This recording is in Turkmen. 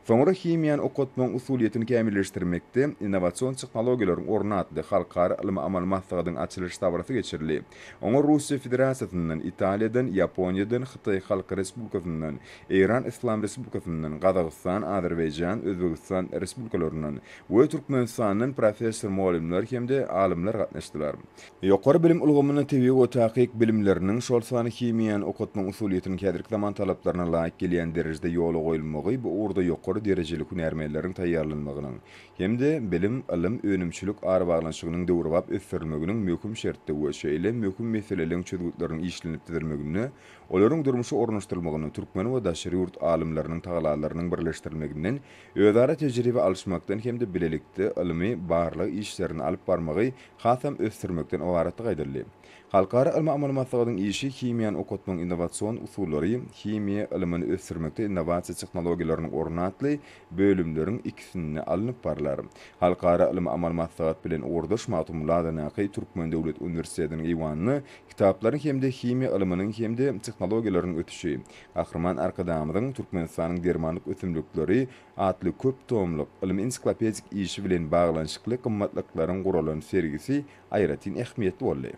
Soňra Himiýany okatmagyň usulyýetini kämilleşdirmekde innowasion tehnologiýalaryň orny atly halkara ylmy-amaly maslahatyň açylyş dabarasy geçirildi. Oňa Russiýa Federasiýasyndan, Italiýadan, Ýaponiýadan, Hytaý Halk Respublikasyndan, Eýran Yslam Respublikasyndan, Gazagystan, Azerbaýjan, Özbegistan Respublikalaryndan we Türkmenistandan professor-mugallymlar hem-de alymlar gatnaşdylar. Ýokary bilim ulgamynda tebigy we takyk bilimleriniň, şol sanda himiýany okatmagyň usulyýetiniň häzirki zaman talaplaryna laýyk gelýän derejede ýola goýulmagy bu ugurda ýokary derejeli hünärmenleriň taýýarlanmagynyň hem-de bilim, ylym, önümçilik arabaglanyşygynyň döwrebap ösdürilmeginiň möhüm şertdi we şeýle möhüm meseleleriň çözgütleriniň işlenip düzülmeginde, olaryň durmuşa ornaşdyrylmagynda türkmen we daşary ýurt alymlarynyň tagalalarynyň birleşdirilmeginden, özara tejribe alyşmakdan hem-de bilelikde ylmy, barlag işlerini alyp barmagy hasam ösdürmekden ybaratdygy aýdyldy. Halkara ylmy-amaly maslahatyň işi himiýany okatmagyň innowasion usullary, himiýa ylmyny ösdürmekde innowasiýa tehnologiýalarynyň orny atly bölümleriň ikisinde alnyp barlar. Halkara ylmy-amaly maslahat bilen ugurdaş Magtymguly adyndaky Türkmen döwlet uniwersitetiniň eýwanynda kitaplaryň hem-de himiýa ylmynyň hem-de tehnologiýalarynyň ösüşi, Gahryman Arkadagymyzyň Türkmenistanyň dermanlyk ösümlikleri atly köp tomluk ylmy-ensiklopedik işi bilen baglanyşykly gymmatlyklaryň guralan sergisi aýratyn ähmiýetli boldy.